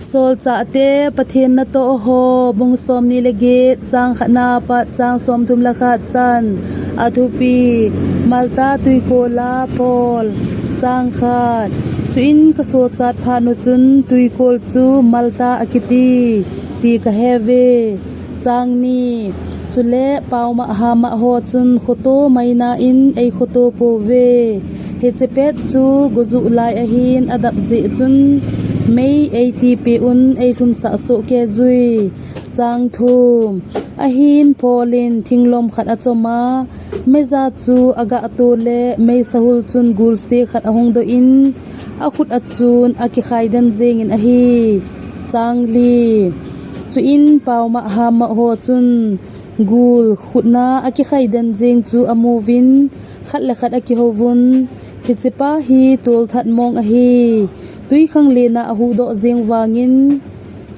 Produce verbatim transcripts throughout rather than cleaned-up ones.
Solchahte Pathen natoh ho, bung somni le get, chang khatna apat chang somthum le khat chan. Athupi: Malta tuikol'a Paul. Chang khat: Chuin kasochat phat u chun tuikol chu Malta akiti, ti kahe uve. Chang ni: Chule paoma hama ho chun khoto maina in eikhoto pouve. Hiche pet chu gojuh lai ahin adap jeh chun mei eitipe un eilhunsah soh kei jui. Chang thum: Ahin Paul in thinglom khat achom a, meija chu agah to le meisa hul chun gulse khat ahung doh in, akhut achun akikhai den jengin ahi. Chang li: Chuin paoma hama ho chun gul khutna akikhai den jeng chu amuvin, khat le khat akihouvun, Hichepa hi tolthat mong ahi. Tuikhanglen a ahuhdoh jeng vangin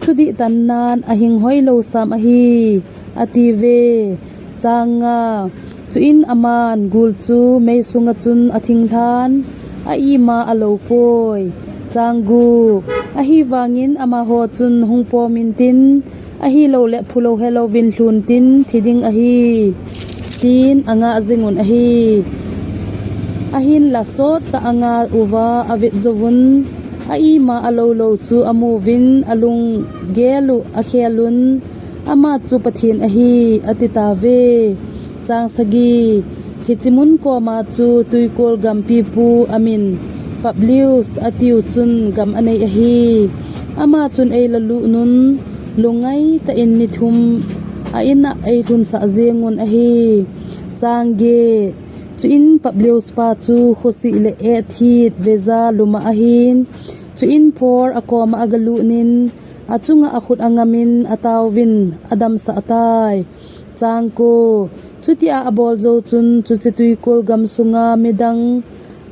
thudih tannan ahing hoilou sam ahi, atiuve. Chang nga: Chuin aman gul chu meisunga chun athinglhan, a-ima alou poi. Chang gup: Ahivangin amaho chun hung pom intin, ahilouleh phulou helouvin lhun tin thi ding ahi, tin angah jingun ahi. Ahinla sottah anga uva avet jouvun, a-ima alou lou chu amuvin, alunggel u akhelun, Ama chu Pathen ahi, atitauve. Chang sagi: Hiche mun koma chu tuikol gam pipu amin Publius atiu chun gam anei ahi. Ama chun eilalut un, lungngaitah in ni thum a-in ah eilhunsah jengun ahi. Chang get: Chuin Publius pa chu khosih le etthit veija lum a ahin, chuin Paul akoma agalut in, achunga akhut angamin ataovin adamsah tai. Chang ko: Chutia abol jou chun chuche tuikol gam sunga midang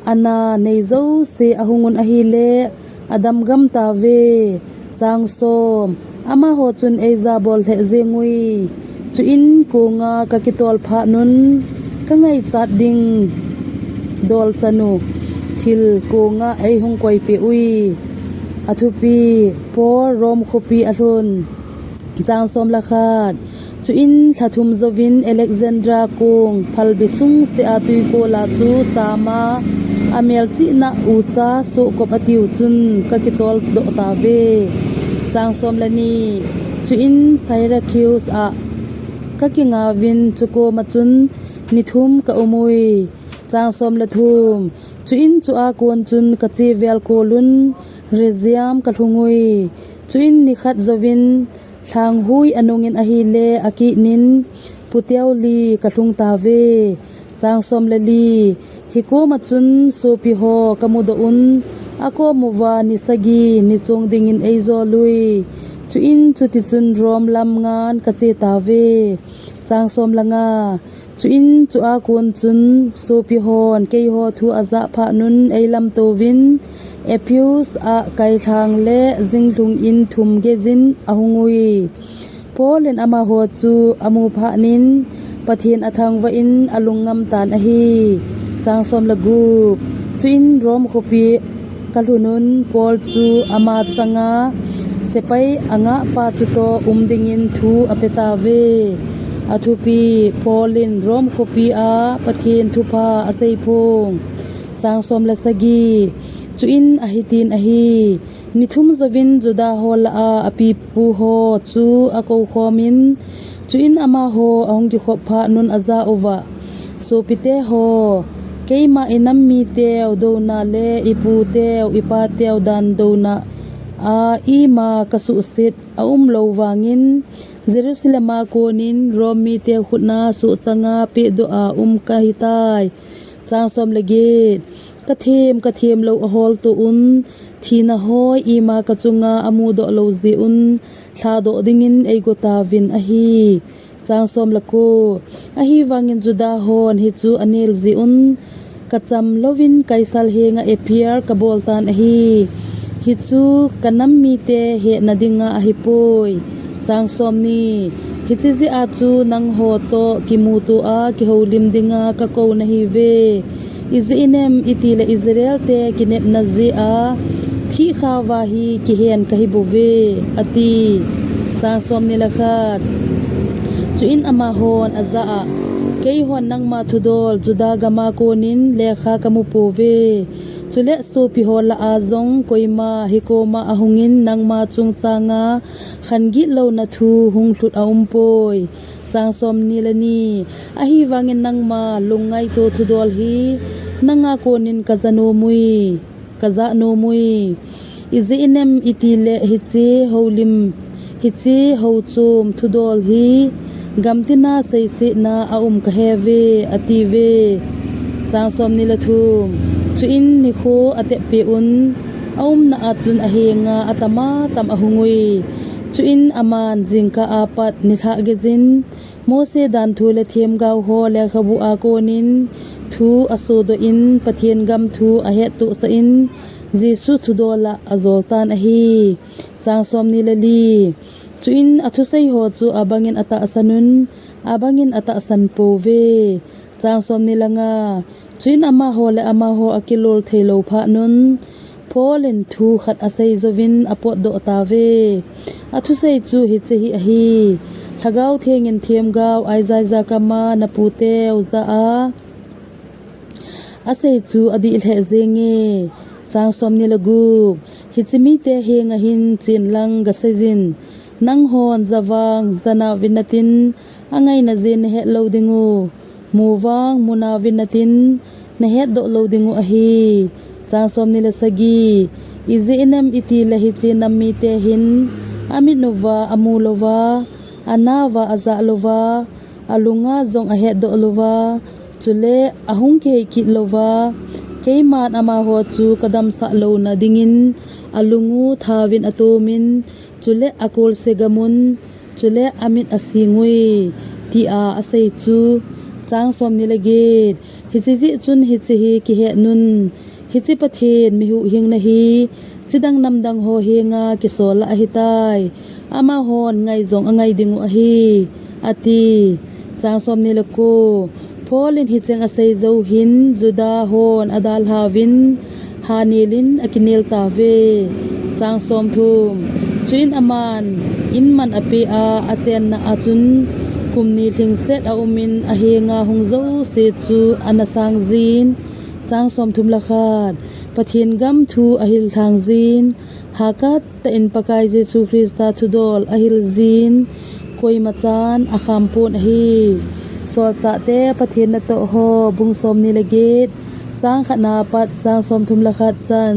ana nei jouse ahungun ahile, adam gam tauve. Chang som: Amaho chun eija bol lheh jengui. Chuin konga kakitol phat un kangaichat ding dolchan u thil konga eihung koipeh ui. Athupi: Paul Rome khopi alhun. Chang som le khat: Chuin lha thum jouvin Alexandria kong phalbi sungsea tuikol a chu chama amelchihna ucha Sohkop atiu chun kakitol doh tauve. Chang som le ni: Chuin Syracuse a kakingauvin chukoma chun ni thum kaum ui. Chang som le thum: Chuin chua kon chun kache vel kolun Rhegium kalhung ui. Chuin nikhat jouvin lhanghui anungin ahile akitnin Puteoli kalhung tauve. Chang som le li: Hikoma chun sopiho kamudoh un, akom uva ni sagi ni chong dingin eijol ui. Chuin chutichun Rome lam ngan kache tauve. Chang som le nga: Chuin chua kon chun sopihon keiho thu ajah phat un eilamtouvin, Ephesus a kailhang le jinglhung in thum geijin ahung ui. Paul in amaho chu amu phatnin Pathen athangvah in alung ngam tan ahi. Chang som le gup: Chuin Rome khopi kalhun un Paul chu ama changa sepai angahpa chutoh um dingin thu apetauve. Athupi: Paul in Rome khopi a Pathen thupha aseiphong. Chang som le sagi: Chuin ahitin ahi, ni thum jouvin Juda ho lah a apipu ho chu akoukhomin, chuin amaho ahung kikhop phat un ajah uva, Sopite ho, keima inam miteu douna le iputeu ipateu dan douna a ima kasuhset aumlou vangin, Jerusalem a konin Rome miteu khut a sohchanga pehdoh a um kahitai. Chang som le get: Kathem kathem lou aholtoh un, thina hoi ima kachunga amudoh lou jeh un, lhadoh dingin eigotauvin ahi. Chang som le ko: Ahivangin Juda hon hichu anel jeh un, kacham louvin Kaisar henga appeal kabol tan ahi. Hichu kanam mite hetna dinga ahipoi. Chang som ni: Hiche jeh a chu nangho toh kimuto a kihoulim dinga kakou nahiuve. Ijeh inem itile Israel te kinepna jeh a Thihkhauva hi kihen kahi bouve, ati. Chang somni le khat. Chuin amahon ajah a, Keihon nangma thudol Juda gama konin lekha kamu pouve. Chule sopiho lah a jong koima hikoma ahungin nangma chungchanga khan gitlouna thu hung lhut aumpoi. Chang somni le ni. Ahivangin nangma lungngaito thudol hi nanga konin kaja nomui, kaja nomui. Ijeh inem itile hiche houlim, hiche houchom thudol hi gamtina seisetna aum kaheuve, atiuve. Chang somni le thum. Chuin nikho atep peh un aumna a chun ahenga atam atam ahungui. Chuin aman jingkah apat nilhah geiyin Mose danthu le themgao ho lekhabu a konin thu asodoh in Pathen gam thu ahettohsah in Jesu thudol a ajoltan ahi. Chang somni le li. Chuin athuseiho chu abangin atahsan un, abangin atahsan pouve. Chang somni le nga. Chuin amaho le amaho akilol theilou phat un Paul in thu khat asei jouvin apotdoh tauve. Athusei chu hiche hi ahi. Lhagao Thengin themgao Isaiah kama naputeu jah a asei chu adih lheh jenge. Chang somni le gup. Hiche mite henga hin chenlang gaseiyin, nanghon ja vang ja nauvin natin, angaina jeh nahet lou dingu, mu vang mu nauvin natin, nahetdoh lou dingu ahi. Chang somni le sagi. Ijeh inem itile hiche nam mite hin amit uva amu louva, anauva ajah louva, alunga jong ahetdoh louva, chule ahung kihei kit louva, keiman amaho chu kadamsah louna dingin alungu thauvin atomin, chule akolse gamun, chule amit asingui, tia asei chu. Chang somni le get. Hiche jeh chun hiche hi kihet un, hiche Pathen mihuhhingna hi chidang namdang ho henga kisol ahitai. Amahon ngai jong angai dingu ahi, ati. Chang somni le ko. Paul in hicheng asei jou hin Juda hon adalhauvin hanelin akinel tauve. Chang somthum. Chuin aman in man apeh a, achenna a chun kum ni lhingset aumin ahenga hung jouse chu ana sangjin. Chang somthum le khat. Pathen gam thu ahil lhangjin. Hakattah in Pakai Jesu Christa thudol ahil jin, koima chan akham pon ahi. Solchahte Pathen natoh ho, bung somni le get, chang khat na pat chang somthum le khat chan.